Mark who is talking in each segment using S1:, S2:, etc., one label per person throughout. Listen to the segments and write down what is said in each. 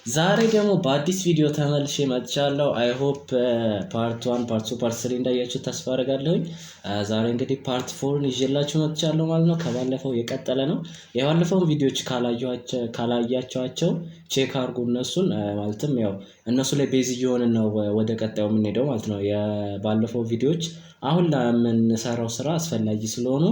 S1: ዛሬ ደግሞ በአዲስ ቪዲዮ ተመልሼ መጥቻለሁ። I hope part one፣ part two፣ part three እንዳያችሁ ተስፋ አደርጋለሁኝ። ዛሬ እንግዲህ part four ን ይዤላችሁ መጥቻለሁ ማለት ነው። ከባለፈው የቀጠለ ነው። የባለፈውን ቪዲዮዎች ካላያቸዋቸው check አድርጉ እነሱን። ማለትም ያው እነሱ ላይ base እየሆንን ነው ወደ ቀጣዩ የምንሄደው ማለት ነው። የባለፈው ቪዲዮዎች አሁን ለምንሰራው ስራ አስፈላጊ ስለሆኑ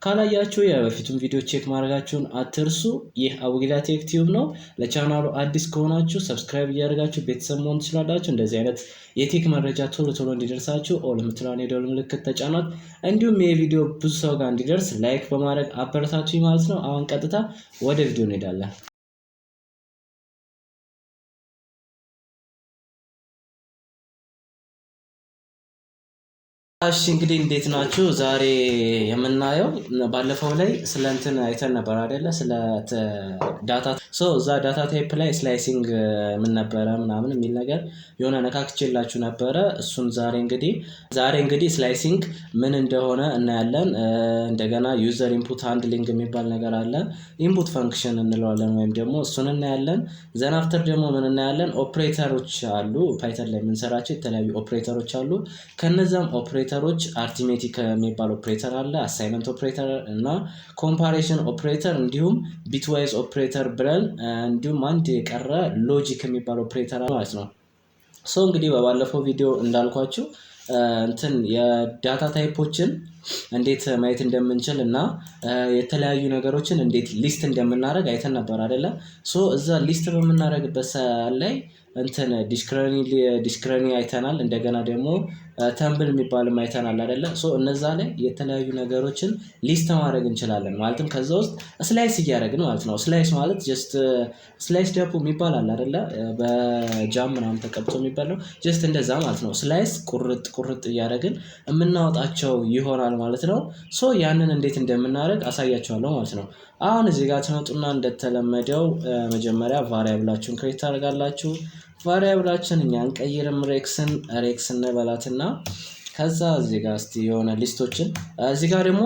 S1: ካላያችሁ የበፊቱን ቪዲዮ check ማድረጋችሁን አትርሱ። ይህ አቡጊዳ Tech Tube ነው። ለቻናሉ አዲስ ከሆናችሁ subscribe እያደረጋችሁ ቤተሰብ መሆን ትችላላችሁ። እንደዚህ አይነት የ tech መረጃ ቶሎ ቶሎ እንዲደርሳችሁ all የምትለዋን የደወል ምልክት ተጫኗት። እንዲሁም ይህ ቪዲዮ ብዙ ሰው ጋር እንዲደርስ like በማድረግ አበረታቱኝ ማለት ነው። አሁን ቀጥታ ወደ ቪዲዮ እንሄዳለን። እሺ እንግዲህ እንዴት ናችሁ? ዛሬ የምናየው ባለፈው ላይ ስለ እንትን አይተን ነበር አይደለ? ስለ data፣ so እዛ data type ላይ slicing ምን ነበረ ምናምን የሚል ነገር የሆነ ነካክቼላችሁ ነበረ። እሱን ዛሬ እንግዲህ slicing ምን እንደሆነ እናያለን። እንደገና user input handling የሚባል ነገር አለ። Input function እንለዋለን ወይም ደግሞ እሱን እናያለን። Then after ደግሞ ምን እናያለን? ኦፕሬተሮች አሉ፣ Python ላይ የምንሰራቸው የተለያዩ ኦፕሬተሮች አሉ። ከነዛም ኦፕሬተሮች arithmetic የሚባል ኦፕሬተር አለ፣ assignment operator እና comparison operator፣ እንዲሁም bitwise operator ብለን፣ እንዲሁም አንድ የቀረ logic የሚባል ኦፕሬተር ማለት ነው። So እንግዲህ በባለፈው ቪዲዮ እንዳልኳችሁ እንትን የ data type ኦችን እንዴት ማየት እንደምንችል እና የተለያዩ ነገሮችን እንዴት list እንደምናደርግ አይተን ነበር አይደለ? So እዛ list በምናደርግበት ሰዓት ላይ እንትን dictionary አይተናል። እንደገና ደግሞ tuple የሚባልም አይተናል አይደለ? So እነዛ ላይ የተለያዩ ነገሮችን list ማድረግ እንችላለን። ማለትም ከዛ ውስጥ slice እያደረግን ማለት ነው። Slice ማለት just slice ዳቦ የሚባል አለ አይደለ? በ jam ምናምን ተቀብቶ የሚባለው፣ just እንደዛ ማለት ነው። Slice ቁርጥ ቁርጥ እያደረግን የምናወጣቸው ይሆናል ማለት ነው። So ያንን እንዴት እንደምናደርግ አሳያችኋለሁ ማለት ነው። አሁን እዚህ ጋር ትመጡና እንደተለመደው መጀመሪያ variable ኣችሁን create ታደርጋላችሁ። Variable ኣችን እኛ እንቀይርም፣ rex ን rex እንበላትና ከዛ እዚህ ጋር እስቲ የሆነ list ኦችን፣ እዚህ ጋር ደግሞ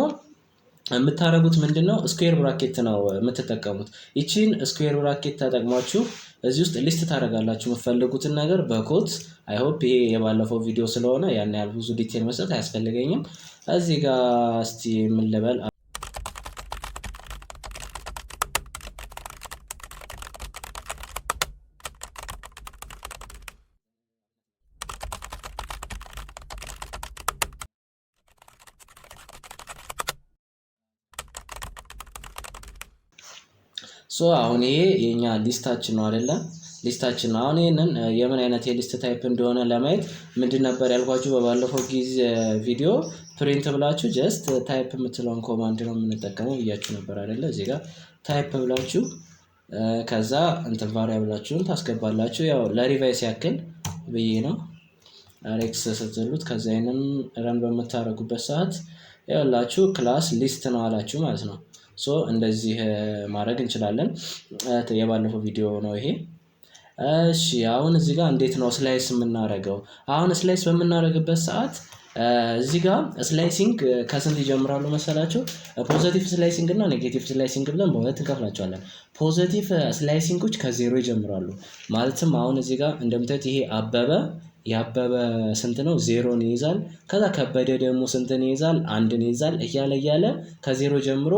S1: የምታደርጉት ምንድን ነው? Square bracket ነው የምትጠቀሙት። ይቺን square bracket ተጠቅማችሁ እዚህ ውስጥ list ታደርጋላችሁ የምትፈልጉትን ነገር በ quote። I hope ይሄ የባለፈው ቪዲዮ ስለሆነ ያን ያህል ብዙ detail መስጠት አያስፈልገኝም። እዚህ ጋር እስቲ ምን ልበል? So አሁን ይሄ የኛ list ኣችን ነው አይደለ? List ኣችን ነው። አሁን ይሄንን የምን አይነት የ list type እንደሆነ ለማየት ምንድን ነበር ያልኳችሁ በባለፈው ጊዜ ቪዲዮ? Print ብላችሁ just type የምትለውን command ነው የምንጠቀመው ብያችሁ ነበር አይደለ? እዚህ ጋር type ብላችሁ ከዛ እንትን variable ኣችሁን ታስገባላችሁ። ያው ለ revise ያክል ብዬ ነው። Rex ስትሉት ከዛ ይሄንን run በምታደርጉበት ሰዓት ያላችሁ class list ነው አላችሁ ማለት ነው። So እንደዚህ ማድረግ እንችላለን። የባለፈው ቪዲዮ ነው ይሄ። እሺ፣ አሁን እዚህ ጋር እንዴት ነው slice የምናደርገው? አሁን slice በምናደርግበት ሰዓት እዚህ ጋር slicing ከስንት ይጀምራሉ መሰላችሁ? Positive slicing እና negative slicing ብለን በሁለት እንከፍላቸዋለን። Positive slicing ኦች ከዜሮ ይጀምራሉ። ማለትም አሁን እዚህ ጋር እንደምታዩት ይሄ አበበ፣ የአበበ ስንት ነው? ዜሮን ይይዛል። ከዛ ከበደ ደግሞ ስንትን ይይዛል? አንድን ይይዛል። እያለ እያለ ከዜሮ ጀምሮ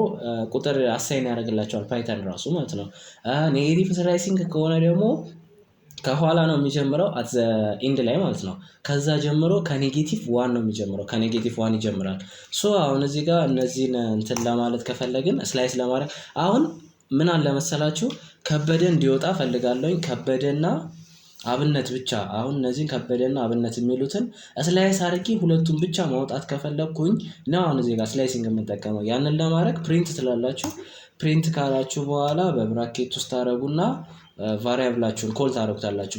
S1: ቁጥር assign ያደርግላቸዋል Python ራሱ ማለት ነው። Negative slicing ከሆነ ደግሞ ከኋላ ነው የሚጀምረው፣ at the end ላይ ማለት ነው። ከዛ ጀምሮ ከ negative one ነው የሚጀምረው፣ ከ negative one ይጀምራል። So አሁን እዚህ ጋር እነዚህን እንትን ለማለት ከፈለግን፣ slice ለማድረግ፣ አሁን ምን አለ መሰላችሁ፣ ከበደ እንዲወጣ ፈልጋለሁኝ፣ ከበደና አብነት ብቻ። አሁን እነዚህን ከበደና አብነት የሚሉትን slice አድርጌ ሁለቱን ብቻ ማውጣት ከፈለግኩኝ ነው አሁን እዚህ ጋር slicing የምንጠቀመው። ያንን ለማድረግ print ትላላችሁ። Print ካላችሁ በኋላ በ bracket ውስጥ ታደርጉና variable ኣችሁን call ታደርጉታላችሁ።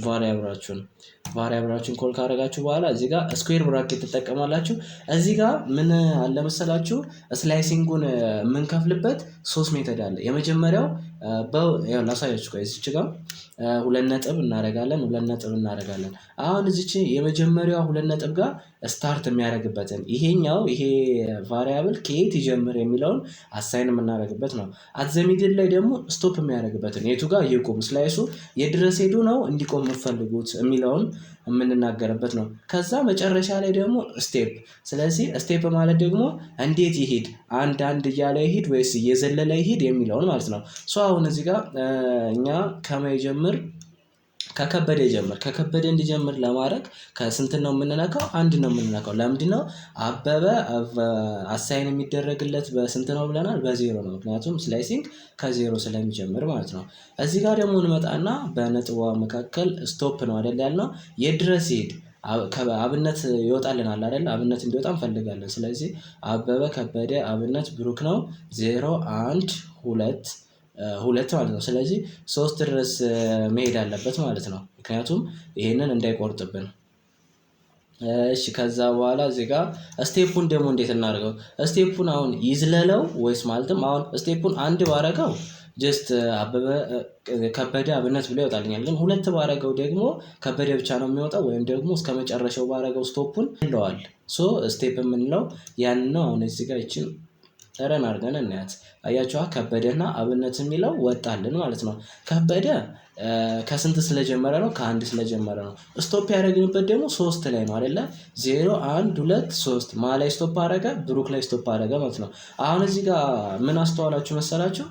S1: Variable ኣችሁን call ካደረጋችሁ በኋላ እዚህ ጋር square bracket ትጠቀማላችሁ። እዚህ ጋር ምን አለ መሰላችሁ፣ slicing ኡን የምንከፍልበት ሶስት method አለ። የመጀመሪያው ላሳያችሁ። ቆይ፣ እዚች ጋር ሁለት ነጥብ እናደርጋለን፣ ሁለት ነጥብ እናደርጋለን። አሁን እዚች የመጀመሪያዋ ሁለት ነጥብ ጋር Start የሚያደርግበትን ይሄኛው ይሄ variable ከየት ይጀምር የሚለውን assign የምናደርግበት ነው። At the middle ላይ ደግሞ stop የሚያደርግበትን፣ የቱ ጋር ይቁም፣ slice ኡ የድረስ ሄዶ ነው እንዲቆም የምፈልጉት የሚለውን የምንናገርበት ነው። ከዛ መጨረሻ ላይ ደግሞ step። ስለዚህ step ማለት ደግሞ እንዴት ይሂድ፣ አንድ አንድ እያለ ይሂድ ወይስ እየዘለለ ይሂድ የሚለውን ማለት ነው። So አሁን እዚህ ጋር እኛ ከመጀመር ከከበደ ይጀምር፣ ከከበደ እንዲጀምር ለማድረግ ከስንት ነው የምንነካው? አንድ ነው የምንነካው። ለምንድነው? አበበ assign የሚደረግለት በስንት ነው ብለናል? በዜሮ ነው። ምክንያቱም slicing ከዜሮ ስለሚጀምር ማለት ነው። እዚህ ጋር ደግሞ እንመጣና በነጥቧ መካከል stop ነው አይደል ያልነው? የት ድረስ ይሄድ? አብነት ይወጣልናል አይደል? አብነት እንዲወጣ እንፈልጋለን። ስለዚህ አበበ፣ ከበደ፣ አብነት፣ ብሩክ ነው። 0፣ 1፣ 2፣ 2 ማለት ነው። ስለዚህ 3 ድረስ መሄድ አለበት ማለት ነው። ምክንያቱም ይሄንን እንዳይቆርጥብን። እሺ፣ ከዛ በኋላ እዚህ ጋር step ኡን ደግሞ እንዴት እናድርገው? Step ኡን አሁን ይዝለለው ወይስ፣ ማለትም አሁን step ኡን አንድ ባረገው just አበበ፣ ከበደ፣ አብነት ብሎ ይወጣልኛል። ግን ሁለት ባረገው ደግሞ ከበደ ብቻ ነው የሚወጣው፣ ወይም ደግሞ እስከ መጨረሻው ባረገው stop ኡን ይለዋል። So step የምንለው ያንን ነው። አሁን እዚህ ጋር ይችን run አድርገን እናያት። አያችኋ፣ ከበደና አብነት የሚለው ወጣልን ማለት ነው። ከበደ ከስንት ስለጀመረ ነው? ከአንድ ስለጀመረ ነው። Stop ያደረግንበት ደግሞ ሶስት ላይ ነው አይደለ? 0፣ 1፣ 2፣ 3። ማ ላይ stop አደረገ? ብሩክ ላይ stop አደረገ ማለት ነው። አሁን እዚህ ጋር ምን አስተዋላችሁ መሰላችሁ?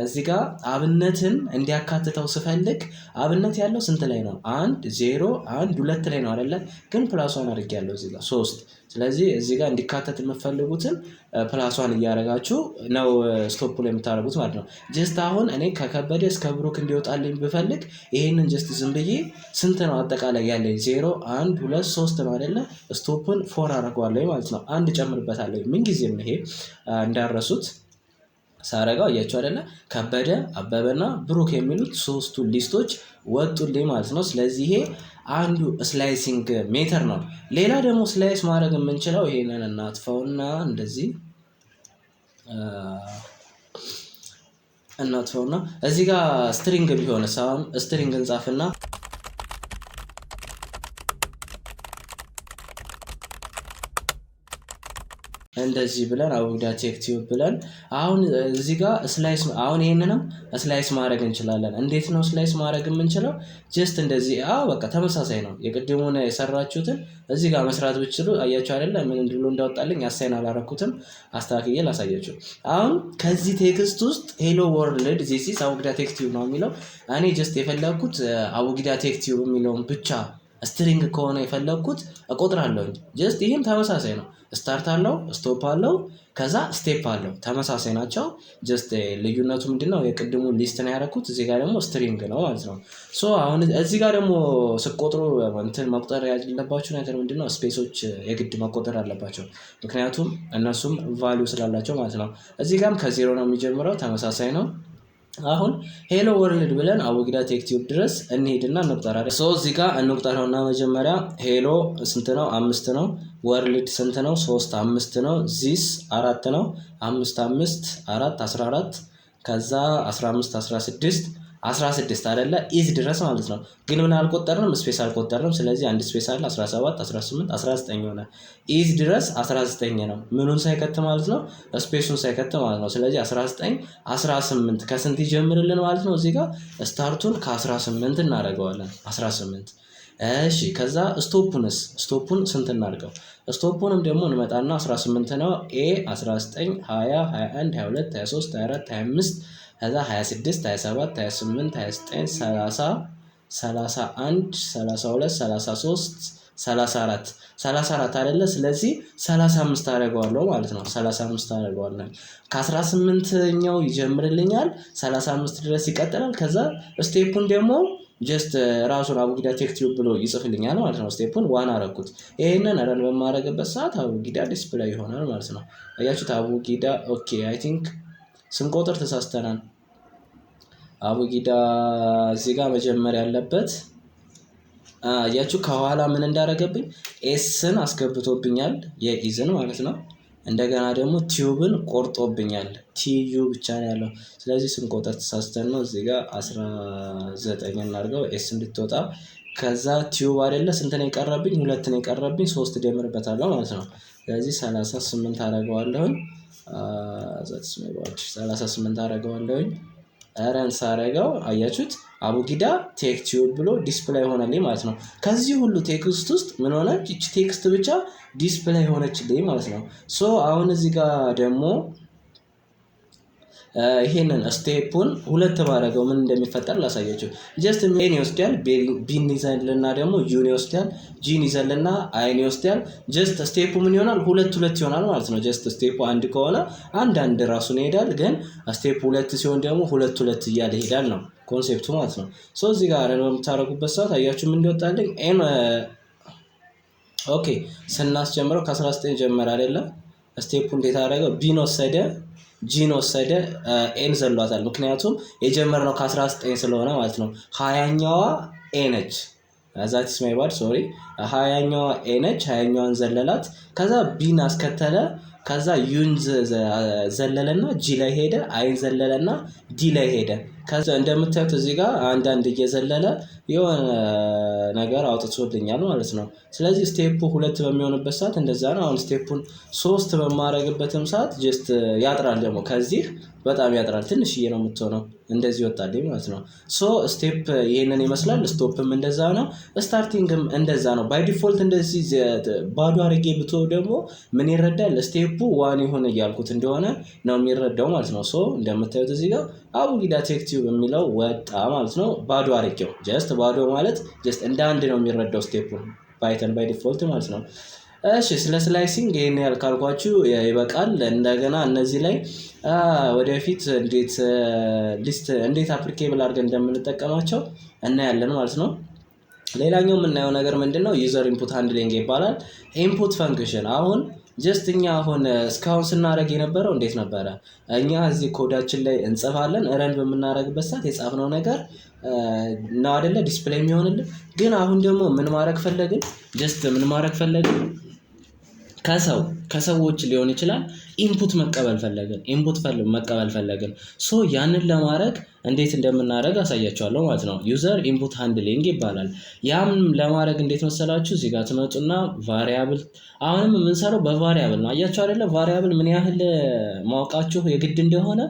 S1: እዚህ ጋር አብነትን እንዲያካትተው ስፈልግ አብነት ያለው ስንት ላይ ነው? 1፣ 0፣ 1፣ 2 ላይ ነው አይደለ? ግን plus one አድርጌያለሁ እዚህ ጋር 3። ስለዚህ እዚህ ጋር እንዲካተት የምትፈልጉትን plus one እያደረጋችሁ ነው stop ላይ የምታደርጉት ማለት ነው። Just አሁን እኔ ከከበደ እስከ ብሩክ እንዲወጣልኝ ብፈልግ ይሄንን just ዝም ብዬ ስንት ነው አጠቃላይ ያለኝ? 0፣ 1፣ 2፣ 3 ነው አይደለ? Stop ን four አደርገዋለሁ ማለት ነው። አንድ ጨምርበታለሁ። ምን ጊዜም ይሄ እንዳረሱት ሳረጋው አያችሁ አይደለ? ከበደ፣ አበበና ብሩክ የሚሉት ሶስቱ list ኦች ወጡልኝ ማለት ነው። ስለዚህ ይሄ አንዱ slicing method ነው። ሌላ ደግሞ slice ማድረግ የምንችለው፣ ይሄንን እናጥፋውና፣ እንደዚህ እናጥፋውና እዚህ ጋር string ቢሆንስ? አሁን string እንጻፍና እንደዚህ ብለን አቡጊዳ Tech Tube ብለን አሁን እዚህ ጋር slice፣ አሁን ይሄንንም slice ማድረግ እንችላለን። እንዴት ነው slice ማድረግ የምንችለው? Just እንደዚህ፣ አዎ በቃ ተመሳሳይ ነው። የቅድሙን የሰራችሁትን እዚህ ጋር መስራት ብትችሉ፣ አያችሁ አይደለ? ምን ብሎ እንዳወጣልኝ። Assign አላረኩትም፣ አስተካክዬ ላሳያችሁ። አሁን ከዚህ text ውስጥ "Hello world, this is አቡጊዳ Tech Tube" ነው የሚለው። እኔ just የፈለግኩት አቡጊዳ Tech Tube የሚለውን ብቻ string ከሆነ የፈለግኩት እቆጥራለሁኝ። Just ይህም ተመሳሳይ ነው። Start አለው፣ stop አለው፣ ከዛ step አለው። ተመሳሳይ ናቸው። Just ልዩነቱ ምንድነው? የቅድሙ list ነው ያደረኩት፣ እዚህ ጋር ደግሞ string ነው ማለት ነው። So አሁን እዚህ ጋር ደግሞ ስቆጥሩ እንትን መቁጠር ያለባችሁ ነገር ምንድነው? Space ኦች የግድ መቆጠር አለባቸው። ምክንያቱም እነሱም value ስላላቸው ማለት ነው። እዚህ ጋርም ከዜሮ ነው የሚጀምረው፣ ተመሳሳይ ነው። አሁን "Hello world" ብለን አቡጊዳ Tech Tube ድረስ እንሄድና እንቁጠር። So እዚህ ጋር እንቁጠረውና መጀመሪያ hello ስንት ነው? አምስት ነው። World ስንት ነው? ሶስት አምስት ነው። This አራት ነው። አምስት አምስት አራት 14፣ ከዛ 15፣ 16፣ 16 አይደለ? Is ድረስ ማለት ነው። ግን ምን አልቆጠርንም? Space አልቆጠርንም። ስለዚህ አንድ space አለ፣ 17፣ 18፣ 19 ሆነ። Is ድረስ 19 ነው። ምኑን ሳይከት ማለት ነው? Space ኡን ሳይከት ማለት ነው። ስለዚህ 19፣ 18 ከስንት ይጀምርልን ማለት ነው? እዚህ ጋር start ኡን ከ18 እናደርገዋለን። 18፣ እሺ። ከዛ stop ኡንስ፣ stop ኡን ስንት እናድርገው? Stop ኡንም ደግሞ እንመጣና 18 ነው። A 19፣ 20፣ 21፣ 22፣ 23፣ 24፣ 25፣ ከዛ 26፣ 27፣ 28፣ 29፣ 30፣ 31፣ 32፣ 33፣ 34፣ 34 አይደለ? ስለዚህ 35 አደርገዋለሁ ማለት ነው። 35 አደርገዋለሁ። ከ18ኛው ይጀምርልኛል፣ 35 ድረስ ይቀጥላል። ከዛ step ኡን ደግሞ just ራሱን አቡጊዳ Tech Tube ብሎ ይጽፍልኛል ማለት ነው። Step ኡን one አረኩት። ይሄንን run በማደርግበት ሰዓት አቡጊዳ display ይሆናል ማለት ነው። አያችሁት? አቡጊዳ፣ okay። I think ስንቆጥር ተሳስተናል። አቡጊዳ እዚህ ጋር መጀመር ያለበት፣ አያችሁ ከኋላ ምን እንዳደረገብኝ፣ S ን አስገብቶብኛል፣ የ is ን ማለት ነው። እንደገና ደግሞ tube ን ቆርጦብኛል። TU ብቻ ነው ያለው። ስለዚህ ስንቆጥር ተሳስተን ነው። እዚህ ጋር 19 እናድርገው S እንድትወጣ። ከዛ tube አይደለ? ስንት ነው የቀረብኝ? ሁለት ነው የቀረብኝ፣ ሶስት ደምርበታለሁ ማለት ነው። ስለዚህ 38 አደርገዋለሁኝ። 38 አደርገዋለሁኝ። Run ሳረገው አያችሁት? አቡጊዳ Tech Tube ብሎ display ሆነልኝ ማለት ነው። ከዚህ ሁሉ text ውስጥ ምን ሆነች? ይቺ text ብቻ display ሆነችልኝ ማለት ነው። So አሁን እዚህ ጋር ደግሞ ይሄንን step ኡን ሁለት ባረገው ምን እንደሚፈጠር ላሳያችሁ። Just A ን ይወስዳል፣ B ን ይዘልና ደግሞ U ን ይወስዳል፣ G ን ይዘልና I ን ይወስዳል። Just step ኡ ምን ይሆናል? ሁለት ሁለት ይሆናል ማለት ነው። Just step ኡ አንድ ከሆነ አንድ አንድ ራሱን ይሄዳል። ግን step ሁለት ሲሆን ደግሞ ሁለት ሁለት እያለ ይሄዳል ነው concept ኡ ማለት ነው። So እዚህ ጋር run በምታደርጉበት ሰዓት አያችሁ ምን እንዲወጣልኝ? ኤን okay ስናስጀምረው ከ19 ጀመረ አይደለም? Step ኡ እንዴት አደረገው? B ን ወሰደ፣ G ን ወሰደ፣ A ን ዘሏታል። ምክንያቱም የጀመርነው ከ19 ስለሆነ ማለት ነው። 20ኛዋ A ነች። That's my bad, sorry። 20ኛዋ A ነች። 20ኛዋን ዘለላት። ከዛ B ን አስከተለ። ከዛ U ን ዘለለና G ላይ ሄደ። I ን ዘለለና D ላይ ሄደ። ከዛ እንደምታዩት እዚህ ጋር አንዳንድ እየዘለለ የሆነ ነገር አውጥቶልኛል ማለት ነው። ስለዚህ step ኡ ሁለት በሚሆንበት ሰዓት እንደዛ ነው። አሁን step ኡን ሶስት በማደርግበትም ሰዓት just ያጥራል፣ ደግሞ ከዚህ በጣም ያጥራል። ትንሽዬ ነው የምትሆነው። እንደዚህ ወጣልኝ ማለት ነው። So step ይሄንን ይመስላል። Stop ም እንደዛ ነው። Starting ም እንደዛ ነው። By default እንደዚህ ባዶ አድርጌ ብተወው ደግሞ ምን ይረዳል? Step ኡ one ይሁን እያልኩት እንደሆነ ነው የሚረዳው ማለት ነው። So እንደምታዩት እዚህ ጋር አቡጊዳ Tech Tube የሚለው ወጣ ማለት ነው። ባዶ አድርጌው፣ just ባዶ ማለት just እንደ አንድ ነው የሚረዳው step ኡን Python by default ማለት ነው። እሺ፣ ስለ slicing ይሄን ያህል ካልኳችሁ ይበቃል። እንደገና እነዚህ ላይ ወደፊት እንዴት list እንዴት applicable አድርገን እንደምንጠቀማቸው እናያለን ማለት ነው። ሌላኛው የምናየው ነገር ምንድነው? User input handling ይባላል። Input function። አሁን just እኛ አሁን እስካሁን ስናደርግ የነበረው እንዴት ነበረ? እኛ እዚህ ኮዳችን ላይ እንጽፋለን፣ run በምናደርግበት ሰዓት የጻፍነው ነገር ነው አይደለ display የሚሆንልን። ግን አሁን ደግሞ ምን ማድረግ ፈለግን? Just ምን ማድረግ ፈለግን? ከሰዎች ሊሆን ይችላል input መቀበል ፈለግን፣ input መቀበል ፈለግን። So ያንን ለማድረግ እንዴት እንደምናደርግ አሳያችኋለሁ ማለት ነው። User input handling ይባላል። ያም ለማድረግ እንዴት መሰላችሁ? እዚህ ጋር ትመጡና variable፣ አሁንም የምንሰራው በ variable ነው። አያችሁ አይደለ? Variable ምን ያህል ማወቃችሁ የግድ እንደሆነ።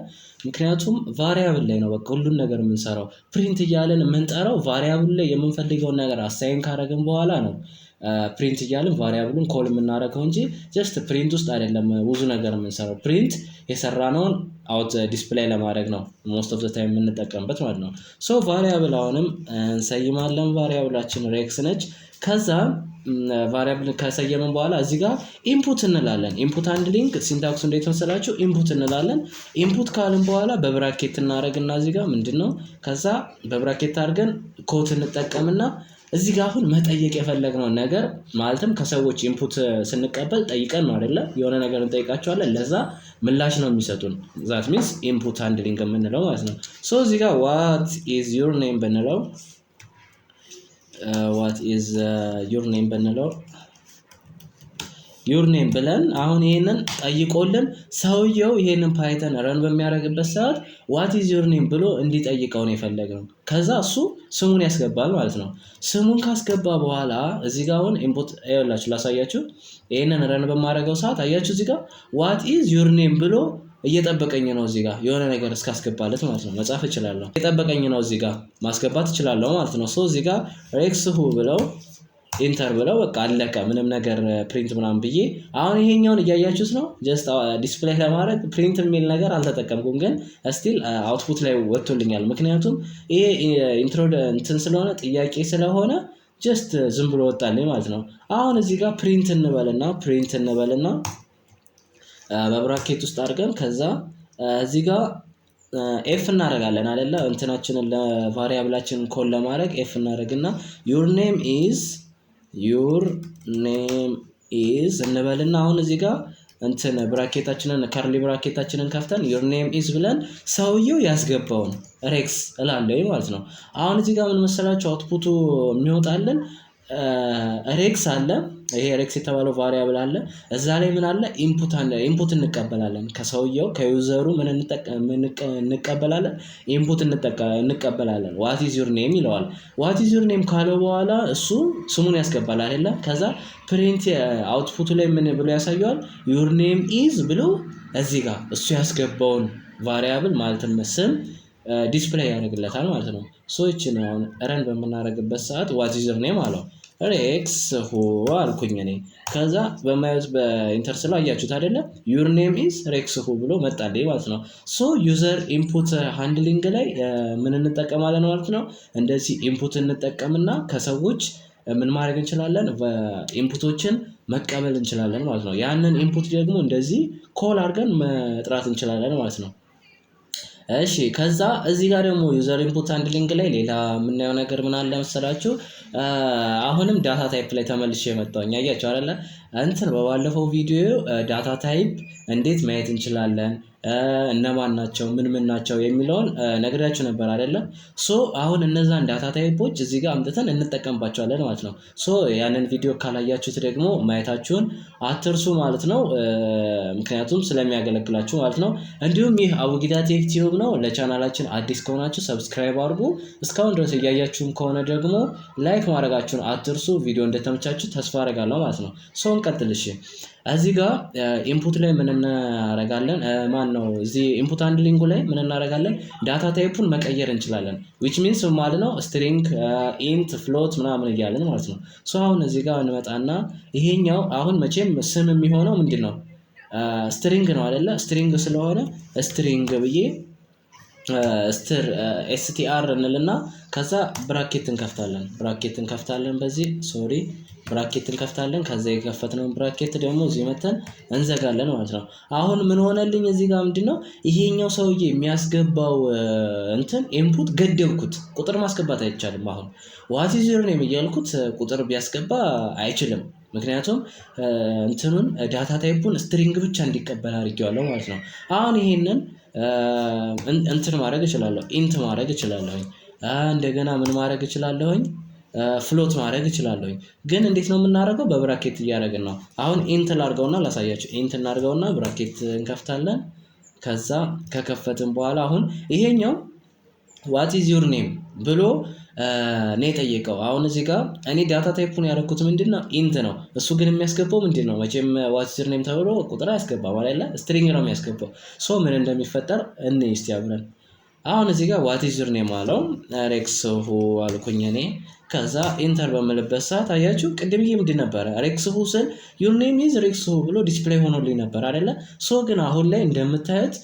S1: ምክንያቱም variable ላይ ነው በቃ ሁሉን ነገር የምንሰራው። Print እያለን የምንጠራው variable ላይ የምንፈልገውን ነገር assign ካደረግን በኋላ ነው print እያልን variable ኡን call የምናደርገው እንጂ just print ውስጥ አይደለም ብዙ ነገር የምንሰራው። Print የሰራነውን out display ለማድረግ ነው most of the time የምንጠቀምበት ማለት ነው። So variable አሁንም እንሰይማለን። Variable ኣችን ሬክስ ነች። ከዛ variable ከሰየምን በኋላ እዚህ ጋር input እንላለን። Input handling syntax ኡ እንዴት መሰላችሁ? Input እንላለን። Input ካልን በኋላ በ bracket እናደርግና እዚህ ጋር ምንድነው፣ ከዛ በ bracket አድርገን quote እንጠቀምና እዚህ ጋር አሁን መጠየቅ የፈለግነውን ነገር፣ ማለትም ከሰዎች input ስንቀበል ጠይቀን ነው አይደለ? የሆነ ነገር እንጠይቃቸዋለን፣ ለዛ ምላሽ ነው የሚሰጡን። That means input handling የምንለው ማለት ነው። So እዚህ ጋር "What is your name" ብንለው፣ "What is your name" ብንለው፣ your name ብለን አሁን ይሄንን ጠይቆልን ሰውየው ይሄንን Python run በሚያደርግበት ሰዓት "What is your name" ብሎ እንዲጠይቀው ነው የፈለግነው። ከዛ እሱ ስሙን ያስገባል ማለት ነው። ስሙን ካስገባ በኋላ እዚህ ጋር አሁን input ይኸውላችሁ ላሳያችሁ። ይሄንን run በማደርገው ሰዓት አያችሁ፣ እዚህ ጋር "What is your name" ብሎ እየጠበቀኝ ነው። እዚህ ጋር የሆነ ነገር እስካስገባለት ማለት ነው። መጻፍ እችላለሁ። እየጠበቀኝ ነው። እዚህ ጋር ማስገባት እችላለሁ ማለት ነው። So እዚህ ጋር ሬክስ ሁ ብለው enter ብለው በቃ አለቀ። ምንም ነገር print ምናምን ብዬ አሁን ይሄኛውን እያያችሁት ነው። Just display ለማድረግ print የሚል ነገር አልተጠቀምኩም፣ ግን still output ላይ ወጥቶልኛል። ምክንያቱም ይሄ intro እንትን ስለሆነ፣ ጥያቄ ስለሆነ just ዝም ብሎ ወጣልኝ ማለት ነው። አሁን እዚህ ጋር print እንበልና በ bracket ውስጥ አድርገን ከዛ እዚህ ጋር f እናደርጋለን አይደለ? እንትናችንን ለ variable ኣችንን call ለማድረግ f እናደርግና "Your name is" እንበልና አሁን እዚህ ጋር እንትን bracket ኣችንን፣ curly bracket ኣችንን ከፍተን "Your name is" ብለን ሰውየው ያስገባውን ሬክስ እላለሁ ማለት ነው። አሁን እዚህ ጋር ምን መሰላችሁ output ኡ የሚወጣልን? ሬክስ አለ። ይሄ ሬክስ የተባለው variable አለ። እዛ ላይ ምን አለ? Input አለ። Input እንቀበላለን ከሰውየው፣ ከ user ኡ። ምን እንቀበላለን? Input እንቀበላለን። "What is your name?" ይለዋል። "What is your name?" ካለው በኋላ እሱ ስሙን ያስገባል አይደለ? ከዛ print output ኡ ላይ ምን ብሎ ያሳየዋል? "Your name is" ብሎ እዚህ ጋር እሱ ያስገባውን variable ማለትም ስም display ያደርግለታል ማለት ነው። So ይችን አሁን run በምናደርግበት ሰዓት "What is your name?" አለው። ሬክስ ሁ አልኩኝ እኔ። ከዛ በማየት በ enter ስለው አያችሁት አይደለ? "Your name is ሬክስ ሁ" ብሎ መጣልኝ ማለት ነው። So user input handling ላይ ምን እንጠቀማለን ማለት ነው? እንደዚህ input እንጠቀምና ከሰዎች ምን ማድረግ እንችላለን? Input ኦችን መቀበል እንችላለን ማለት ነው። ያንን input ደግሞ እንደዚህ call አድርገን መጥራት እንችላለን ማለት ነው። እሺ፣ ከዛ እዚህ ጋር ደግሞ user input handling ላይ ሌላ የምናየው ነገር ምን አለ መሰላችሁ? አሁንም data type ላይ ተመልሼ መጣሁኝ። አያችሁ አይደለ? እንትን በባለፈው ቪዲዮ data type እንዴት ማየት እንችላለን፣ እነማን ናቸው፣ ምን ምን ናቸው የሚለውን ነግሬያችሁ ነበር አይደለ? So አሁን እነዛን data type ኦች እዚህ ጋር አምጥተን እንጠቀምባቸዋለን ማለት ነው። So ያንን ቪዲዮ ካላያችሁት ደግሞ ማየታችሁን አትርሱ ማለት ነው። ምክንያቱም ስለሚያገለግላችሁ ማለት ነው። እንዲሁም ይህ አቡጊዳ ቴክ ቲዩብ ነው። ለቻናላችን አዲስ ከሆናችሁ subscribe አድርጉ። እስካሁን ድረስ እያያችሁም ከሆነ ደግሞ like ማድረጋችሁን አትርሱ። ቪዲዮ እንደተመቻችሁ ተስፋ አደርጋለሁ ማለት ነው። So እንቀጥል እሺ። እዚህ ጋር input ላይ ምን እናደርጋለን? ማን ነው፣ እዚህ input handling ኡ ላይ ምን እናደርጋለን? Data type ኡን መቀየር እንችላለን። Which means ማለት ነው string፣ int፣ float ምናምን እያለን ማለት ነው። So አሁን እዚህ ጋር እንመጣና ይሄኛው አሁን መቼም ስም የሚሆነው ምንድን ነው? String ነው አይደለ? String ስለሆነ string ብዬ str STR እንልና ከዛ bracket እንከፍታለን፣ bracket እንከፍታለን፣ በዚህ sorry፣ bracket እንከፍታለን። ከዛ የከፈትነውን bracket ደግሞ እዚህ መተን እንዘጋለን ማለት ነው። አሁን ምን ሆነልኝ? እዚህ ጋር ምንድነው ይሄኛው ሰውዬ የሚያስገባው እንትን input ገደብኩት። ቁጥር ማስገባት አይቻልም። አሁን "What is your name?" እያልኩት ቁጥር ቢያስገባ አይችልም። ምክንያቱም እንትኑን data type ኡን string ብቻ እንዲቀበል አድርጌዋለሁ ማለት ነው። አሁን ይሄንን እንትን ማድረግ እችላለሁ፣ int ማድረግ እችላለሁኝ። እንደገና ምን ማድረግ እችላለሁኝ? Float ማድረግ እችላለሁኝ። ግን እንዴት ነው የምናደርገው? በ bracket እያደረግን ነው። አሁን int ላድርገውና ላሳያችሁ። Int እናድርገውና bracket እንከፍታለን። ከዛ ከከፈትን በኋላ አሁን ይሄኛው "What is your name?" ብሎ ነው የጠየቀው። አሁን እዚህ ጋር እኔ data type ኡን ያደረኩት ምንድን ነው? Int ነው። እሱ ግን የሚያስገባው ምንድን ነው? መቼም "What is your name?" ተብሎ ቁጥር አያስገባም አይደለ? String ነው የሚያስገባው። So ምን እንደሚፈጠር እንይ እስቲ አብረን። አሁን እዚህ ጋር "What is your name?" አለው። ሬክስ ሁ አልኩኝ እኔ። ከዛ enter በምልበት ሰዓት አያችሁ፣ ቅድምዬ ምንድን ነበረ? ሬክስ ሁ ስል "Your name is ሬክስ ሁ" ብሎ display ሆኖልኝ ነበር አይደለ? So ግን አሁን ላይ እንደምታዩት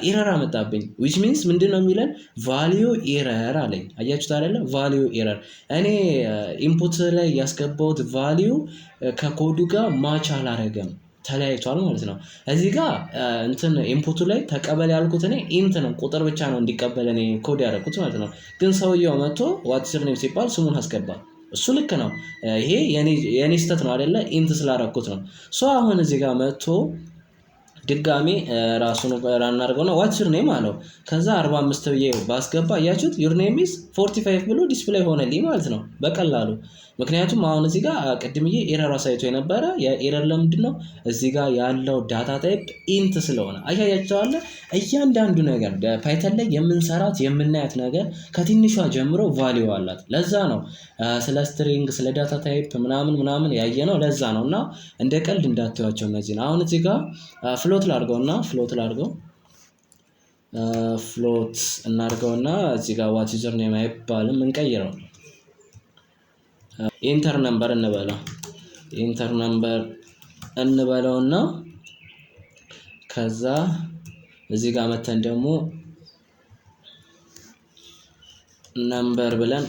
S1: error አመጣብኝ። Which means ምንድን ነው የሚለን? Value error አለኝ። አያችሁት አይደለ? Value error። እኔ input ላይ ያስገባሁት value ከ code ኡ ጋር match አላረገም፣ ተለያይቷል ማለት ነው። እዚህ ጋር እንትን input ኡ ላይ ተቀበል ያልኩት እኔ int ነው፣ ቁጥር ብቻ ነው እንዲቀበል እኔ ኮድ ያደረኩት ማለት ነው። ግን ሰውየው መጥቶ "What's your name?" ሲባል ስሙን አስገባ። እሱ ልክ ነው። ይሄ የኔ ስህተት ነው አይደለ? Int ስላደረኩት ነው። So አሁን እዚህ ጋር መጥቶ ድጋሜ ራሱን run እናድርገውና "What's your name?" አለው። ከዛ 45 ብዬ ባስገባ አያችሁት፣ "Your name is 45" ብሎ display ሆነልኝ ማለት ነው በቀላሉ። ምክንያቱም አሁን እዚህ ጋር ቅድምዬ error አሳይቶ የነበረ የ error ለምንድን ነው? እዚህ ጋር ያለው data type int ስለሆነ። አያያቸዋለ። እያንዳንዱ ነገር Python ላይ የምንሰራት የምናያት ነገር ከትንሿ ጀምሮ value አላት። ለዛ ነው ስለ string፣ ስለ data type ምናምን ምናምን ያየነው ለዛ ነው። እና እንደ ቀልድ እንዳትዩዋቸው እነዚህን። አሁን እዚህ ጋር float ላድርገውና float ላድርገው፣ float እናድርገውና እዚህ ጋር "What is your name?" አይባልም፣ እንቀይረው፣ "Enter number" እንበለው፣ "Enter number" እንበለውና ከዛ እዚህ ጋር መተን ደግሞ number ብለን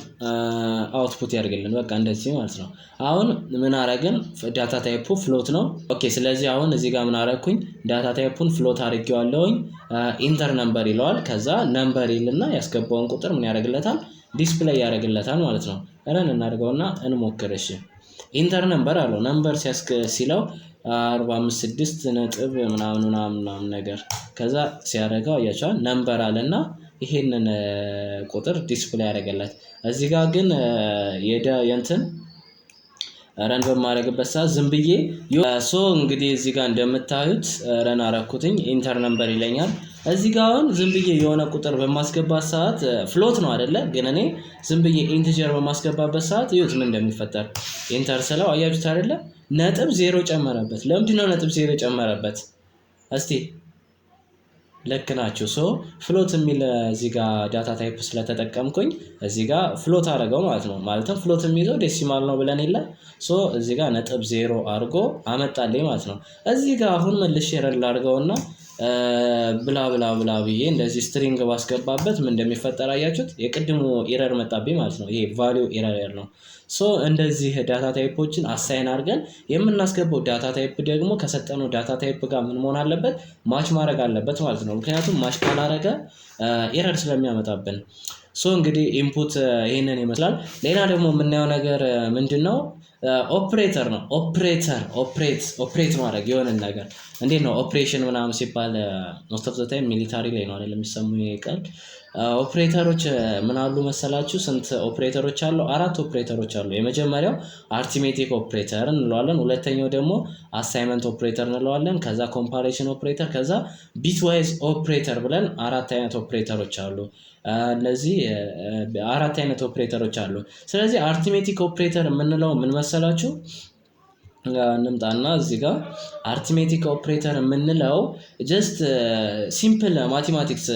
S1: output ያደርግልን። በቃ እንደዚህ ማለት ነው። አሁን ምን አረግን? Data type ኡ float ነው። Okay፣ ስለዚህ አሁን እዚህ ጋር ምን አረግኩኝ? Data type ኡን float አድርጌዋለሁኝ። "Enter number" ይለዋል። ከዛ number ይልና ያስገባውን ቁጥር ምን ያደርግለታል? Display ያደርግለታል ማለት ነው። Run እናድርገውና እንሞክር። እሺ፣ "Enter number" አለው። Number ሲለው 45 6 ነጥብ ምናምን ምናምን ምናምን ነገር፣ ከዛ ሲያደርገው አያቸዋል፣ number አለና ይሄንን ቁጥር display ያደረገለት። እዚህ ጋር ግን የእንትን Run በማድረግበት ሰዓት ዝም ብዬ፣ so እንግዲህ እዚህ ጋር እንደምታዩት run አረኩትኝ፣ enter number ይለኛል። እዚህ ጋር አሁን ዝም ብዬ የሆነ ቁጥር በማስገባት ሰዓት float ነው አይደለ? ግን እኔ ዝም ብዬ integer በማስገባበት ሰዓት እዩት ምን እንደሚፈጠር። Enter ስለው አያችሁት አይደለ? 0.0 ጨመረበት። ለምንድን ነው 0.0 ጨመረበት? እስቲ። ልክ ናችሁ። So float የሚል እዚህ ጋር data type ስለተጠቀምኩኝ እዚህ ጋር float አደረገው ማለት ነው። ማለትም float የሚይዘው decimal ነው ብለን የለ? So እዚህ ጋር 0.0 አድርጎ አመጣልኝ ማለት ነው። እዚህ ጋር አሁን መልሼ run ላድርገውና blah blah blah ብዬ እንደዚህ string ባስገባበት ምን እንደሚፈጠር አያችሁት? የቅድሙ error መጣብኝ ማለት ነው። ይሄ value error ነው። So እንደዚህ data type ኦችን assign አድርገን የምናስገባው data type ደግሞ ከሰጠነው data type ጋር ምን መሆን አለበት? Match ማድረግ አለበት ማለት ነው። ምክንያቱም match ካላረገ error ስለሚያመጣብን። So እንግዲህ input ይሄንን ይመስላል። ሌላ ደግሞ የምናየው ነገር ምንድን ነው? ኦፕሬተር ነው። Operator፣ operate፣ operate ማድረግ የሆነን ነገር እንዴት ነው? ኦፕሬሽን ምናምን ሲባል most of the time military ላይ ነው አይደል የሚሰሙ ቃል። ኦፕሬተሮች ምን አሉ መሰላችሁ? ስንት ኦፕሬተሮች አሉ? አራት ኦፕሬተሮች አሉ። የመጀመሪያው arithmetic operator እንለዋለን። ሁለተኛው ደግሞ assignment operator እንለዋለን። ከዛ comparison operator፣ ከዛ bitwise ኦፕሬተር ብለን አራት አይነት ኦፕሬተሮች አሉ። እነዚህ አራት አይነት ኦፕሬተሮች አሉ። ስለዚህ arithmetic operator የምንለው ምን መሰላችሁ? እንምጣና እዚህ ጋር arithmetic operator የምንለው just simple mathematics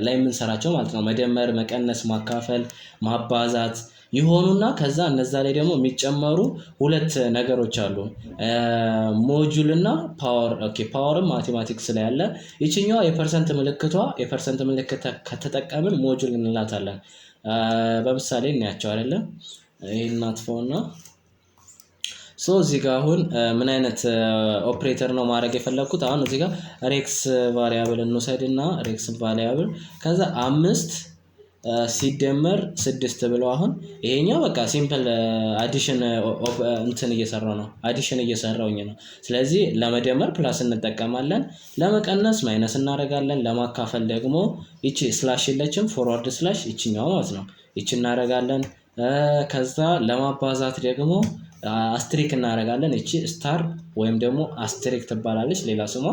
S1: ላይ የምንሰራቸው ማለት ነው። መደመር፣ መቀነስ፣ ማካፈል፣ ማባዛት ይሆኑና ከዛ እነዛ ላይ ደግሞ የሚጨመሩ ሁለት ነገሮች አሉ። Module እና power። Okay፣ power ም mathematics ላይ አለ። ይችኛዋ የ percent ምልክቷ፣ የ percent ምልክት ከተጠቀምን module እንላታለን። በምሳሌ እናያቸው አይደለም። ይሄን አጥፈውና፣ so እዚህ ጋር አሁን ምን አይነት ኦፕሬተር ነው ማድረግ የፈለግኩት? አሁን እዚህ ጋር ሬክስ variable እንውሰድና ሬክስ variable ከዛ አምስት ሲደመር ስድስት ብለው፣ አሁን ይሄኛው በቃ simple addition እንትን እየሰራው ነው፣ addition እየሰራውኝ ነው። ስለዚህ ለመደመር plus እንጠቀማለን፣ ለመቀነስ minus እናደርጋለን፣ ለማካፈል ደግሞ ይቺ slash የለችም፣ forward slash ይችኛው ማለት ነው፣ ይቺ እናደርጋለን። ከዛ ለማባዛት ደግሞ asterisk እናደርጋለን። እቺ star ወይም ደግሞ asterisk ትባላለች ሌላ ስሟ።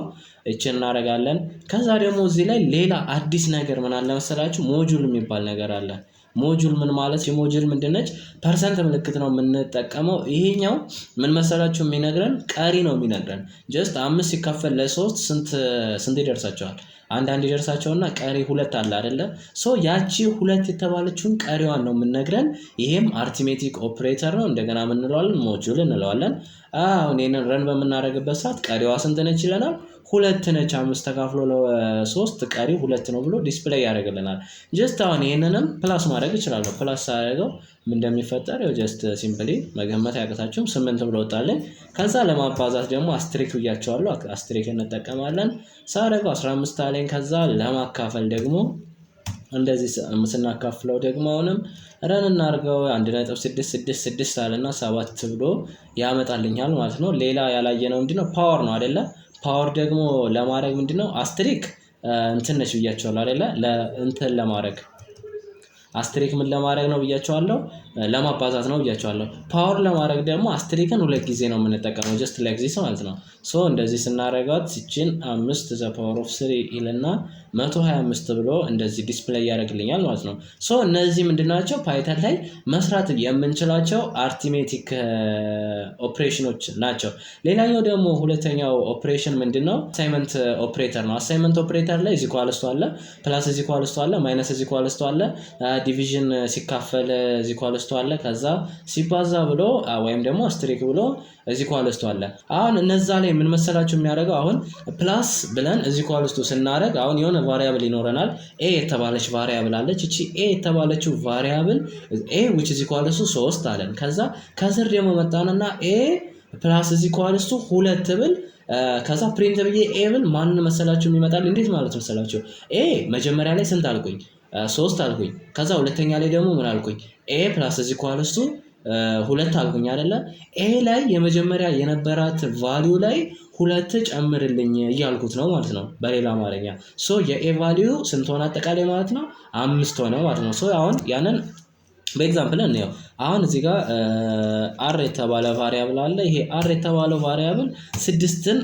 S1: እቺ እናደርጋለን። ከዛ ደግሞ እዚህ ላይ ሌላ አዲስ ነገር ምን አለ መሰላችሁ? Module የሚባል ነገር አለ። Module ምን ማለት፣ የ module ምንድነች? Percent ምልክት ነው የምንጠቀመው። ይሄኛው ምን መሰላችሁ የሚነግረን? ቀሪ ነው የሚነግረን። Just አምስት ሲካፈል ለሶስት ስንት ስንት ይደርሳቸዋል? አንድ አንድ ይደርሳቸውና ቀሪ ሁለት አለ አይደለ? So ያቺ ሁለት የተባለችውን ቀሪዋን ነው የምንነግረን። ይሄም arithmetic operator ነው። እንደገና ምን እንለዋለን? Module እንለዋለን። አሁን ይሄንን run በምናደርግበት ሰዓት ቀሪዋ ስንት ነች ይለናል። ሁለት ነች። አምስት ተካፍሎ ለሶስት ቀሪ ሁለት ነው ብሎ display ያደርግልናል። Just አሁን ይሄንንም plus ማድረግ እችላለሁ። Plus ሳደርገው ምን እንደሚፈጠር ያው just simply መገመት አያቅታችሁም። ስምንት ብሎ ወጣልን። ከዛ ለማባዛት ደግሞ asterisk ብያቸዋለሁ። Asterisk እንጠቀማለን። ሳደርገው 15 አለኝ። ከዛ ለማካፈል ደግሞ እንደዚህ ስናካፍለው ደግሞ አሁንም run እናድርገው፣ 1.666 አለና ሰባት ብሎ ያመጣልኛል ማለት ነው። ሌላ ያላየነው ምንድነው? Power ነው አይደለ? Power ደግሞ ለማድረግ ምንድነው? Asterisk እንትን ነች ብያቸዋለሁ አይደለ? ለእንትን ለማድረግ asterisk ምን ለማድረግ ነው ብያቸዋለሁ? ለማባዛት ነው ብያቸዋለሁ። Power ለማድረግ ደግሞ asterisk ን ሁለት ጊዜ ነው የምንጠቀመው፣ just like this ማለት ነው። So እንደዚህ ስናደርጋት ይችን አምስት the power of three ይልና 125 ብሎ እንደዚህ display ያደርግልኛል ማለት ነው። So እነዚህ ምንድን ናቸው? Python ላይ መስራት የምንችላቸው arithmetic operation ኖች ናቸው። ሌላኛው ደግሞ ሁለተኛው ኦፕሬሽን ምንድን ነው? Assignment operator ነው። Assignment operator ላይ is equals to አለ፣ plus is equals to አለ፣ minus is equals to አለ፣ division ሲካፈል is equals to አለ፣ ከዛ ሲባዛ ብሎ ወይም ደግሞ asterisk ብሎ is equals to አለ። አሁን እነዛ ላይ ምን መሰላችሁ የሚያደርገው? አሁን plus ብለን is equals to ስናደርግ አሁን የሆነ variable ይኖረናል። a የተባለች variable አለች። እቺ a የተባለችው variable a which is equals to ሶስት አለን። ከዛ ከስር ደግሞ መጣንና a plus is equals to ሁለት ብል፣ ከዛ print ብዬ a ብል ማንን መሰላችሁ የሚመጣል? እንዴት ማለት መሰላችሁ? a መጀመሪያ ላይ ስንት አልኩኝ? ሶስት አልኩኝ። ከዛ ሁለተኛ ላይ ደግሞ ምን አልኩኝ? a plus is equals to ሁለት አልኩኝ አይደለ? a ላይ የመጀመሪያ የነበራት value ላይ ሁለት ጨምርልኝ እያልኩት ነው ማለት ነው። በሌላ አማርኛ so የ a value ስንት ሆነ አጠቃላይ ማለት ነው? አምስት ሆነ ማለት ነው። So አሁን ያንን በ example እንየው። አሁን እዚህ ጋር r የተባለ variable አለ። ይሄ r የተባለው variable ስድስትን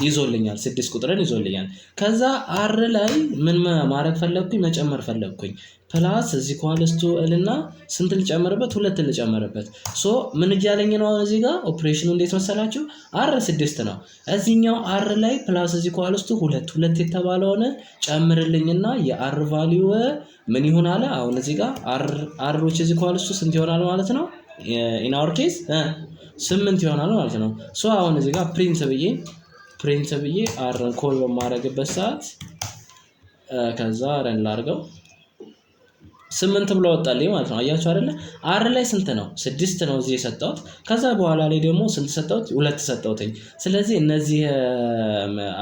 S1: ይዞልኛል፣ ስድስት ቁጥርን ይዞልኛል። ከዛ r ላይ ምን ማድረግ ፈለግኩኝ? መጨመር ፈለግኩኝ። Plus is equals to እልና ስንት ልጨምርበት? ሁለት ልጨምርበት። So ምን እያለኝ ነው አሁን እዚህ ጋር ኦፕሬሽኑ እንዴት መሰላችሁ? r ስድስት ነው። እዚህኛው r ላይ plus is equals to ሁለት፣ ሁለት የተባለውን ጨምርልኝና የ r value ምን ይሆን አለ። አሁን እዚህ ጋር r which is equals to ስንት ይሆናል ማለት ነው? In our case ስምንት ይሆናል ማለት ነው። So አሁን እዚህ ጋር print ብዬ r ን call በማድረግበት ሰዓት ከዛ run ላድርገው፣ ስምንት ብሎ ወጣልኝ ማለት ነው። አያችሁ አይደለ? r ላይ ስንት ነው? ስድስት ነው እዚህ የሰጠሁት። ከዛ በኋላ ላይ ደግሞ ስንት ሰጠሁት? ሁለት ሰጠሁትኝ። ስለዚህ እነዚህ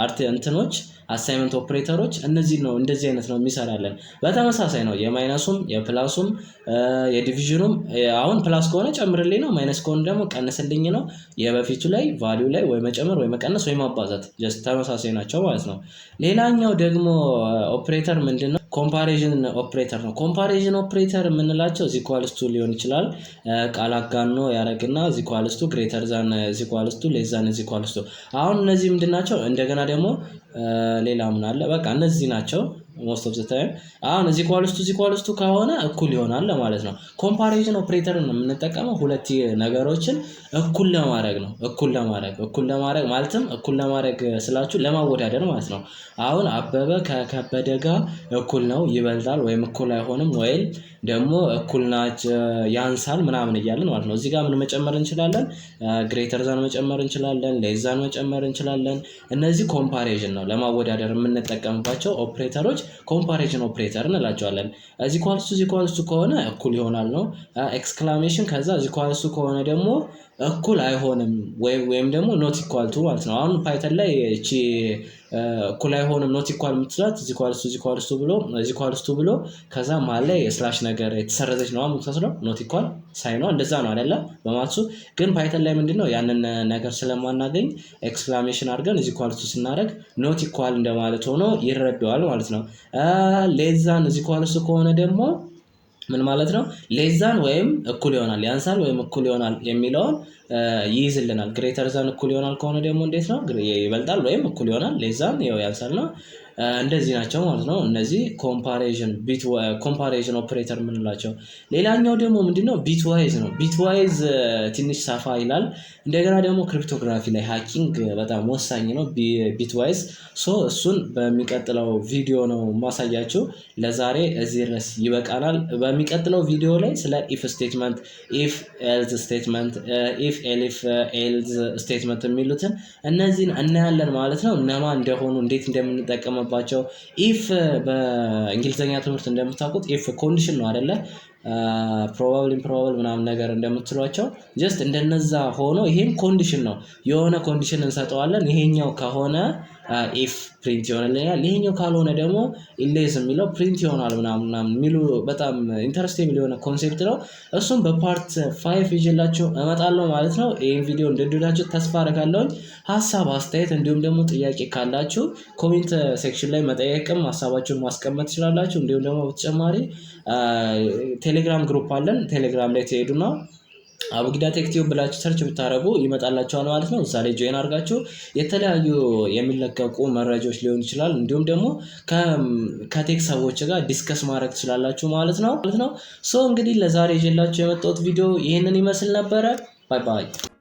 S1: አርት እንትኖች assignment operator ኦች እነዚህ ነው፣ እንደዚህ አይነት ነው የሚሰራልን። በተመሳሳይ ነው የማይነሱም የፕላሱም የዲቪዥኑም። አሁን plus ከሆነ ጨምርልኝ ነው፣ minus ከሆነ ደግሞ ቀንስልኝ ነው። የበፊቱ ላይ value ላይ ወይ መጨመር ወይ መቀነስ ወይ ማባዛት just ተመሳሳይ ናቸው ማለት ነው። ሌላኛው ደግሞ ኦፕሬተር ምንድነው? Comparison operator ነው። Comparison operator የምንላቸው is equals to ሊሆን ይችላል። ቃል አጋኖ ያደረግና is equals to፣ greater than is equals to፣ less than is equals to። አሁን እነዚህ ምንድን ናቸው? እንደገና ደግሞ ሌላ ምን አለ? በቃ እነዚህ ናቸው most of the time። አሁን is equals to is equals to ከሆነ እኩል ይሆናል ለማለት ነው። Comparison operator ን የምንጠቀመው ሁለት ነገሮችን እኩል ለማድረግ ነው። እኩል ለማድረግ ማለትም እኩል ለማድረግ ስላችሁ ለማወዳደር ማለት ነው። አሁን አበበ ከከበደ ጋር እኩል ነው፣ ይበልጣል ወይም እኩል አይሆንም ወይም ደግሞ እኩል ናቸው፣ ያንሳል ምናምን እያልን ማለት ነው። እዚህ ጋር ምን መጨመር እንችላለን? Greater than መጨመር እንችላለን፣ less than መጨመር እንችላለን። እነዚህ comparison ነው፣ ለማወዳደር የምንጠቀምባቸው operator ኦች comparison operator እንላቸዋለን። Is equals to is equals to ከሆነ እኩል ይሆናል ነው። Exclamation ከዛ is equals to ከሆነ ደግሞ እኩል አይሆንም ወይም ደግሞ not equal to ማለት ነው። አሁን Python ላይ እቺ እኩል አይሆንም not equal የምትላት is equals to is equals to ብሎ is equals to ብሎ ከዛ መሀል ላይ slash ነገር የተሰረዘች ነው የምትመስለው፣ not equal sign ኗ እንደዛ ነው አይደለ? በ maths ኡ ግን Python ላይ ምንድነው ያንን ነገር ስለማናገኝ exclamation አድርገን is equals to ስናደርግ not equal እንደማለት ሆኖ ይረዳዋል ማለት ነው። Less than is equals to ከሆነ ደግሞ ምን ማለት ነው? Less than ወይም እኩል ይሆናል፣ ያንሳል ወይም እኩል ይሆናል የሚለውን ይይዝልናል። Greater than እኩል ይሆናል ከሆነ ደግሞ እንዴት ነው? ይበልጣል ወይም እኩል ይሆናል። Less than ያው ያንሳል ነው። እንደዚህ ናቸው ማለት ነው። እነዚህ comparison operator የምንላቸው። ሌላኛው ደግሞ ምንድነው? Bitwise ነው። Bitwise ትንሽ ሰፋ ይላል። እንደገና ደግሞ cryptography ላይ hacking በጣም ወሳኝ ነው። Bitwise so እሱን በሚቀጥለው ቪዲዮ ነው የማሳያችሁ። ለዛሬ እዚህ ድረስ ይበቃናል። በሚቀጥለው ቪዲዮ ላይ ስለ if statement፣ if else statement፣ if elif else statement የሚሉትን እነዚህን እናያለን ማለት ነው። እነማን እንደሆኑ፣ እንዴት እንደምንጠቀምባቸው። If በእንግሊዝኛ ትምህርት እንደምታውቁት if condition ነው አይደለ? Probable፣ improbable ምናምን ነገር እንደምትሏቸው just እንደነዛ ሆኖ ይሄም condition ነው። የሆነ condition እንሰጠዋለን። ይሄኛው ከሆነ if print ይሆንልኛል፣ ይሄኛው ካልሆነ ደግሞ else የሚለው print ይሆናል ምናምን ምናምን የሚሉ በጣም interesting የሆነ concept ነው። እሱም በ part 5 ይዤላችሁ እመጣለሁ ማለት ነው። ይሄን ቪዲዮ እንደወደዳችሁ ተስፋ አደርጋለሁኝ። ሀሳብ፣ አስተያየት እንዲሁም ደግሞ ጥያቄ ካላችሁ comment section ላይ መጠየቅም ሀሳባችሁን ማስቀመጥ ትችላላችሁ። እንዲሁም ደግሞ በተጨማሪ ቴሌግራም group አለን። ቴሌግራም ላይ ትሄዱና አቡጊዳ Tech Tube ብላችሁ search ብታደርጉ ይመጣላችኋል ማለት ነው። እዛ ላይ join አድርጋችሁ የተለያዩ የሚለቀቁ መረጃዎች ሊሆን ይችላል፣ እንዲሁም ደግሞ ከ tech ሰዎች ጋር discuss ማድረግ ትችላላችሁ ማለት ነው። So እንግዲህ ለዛሬ ይዤላችሁ የመጣሁት ቪዲዮ ይህንን ይመስል ነበረ። Bye bye።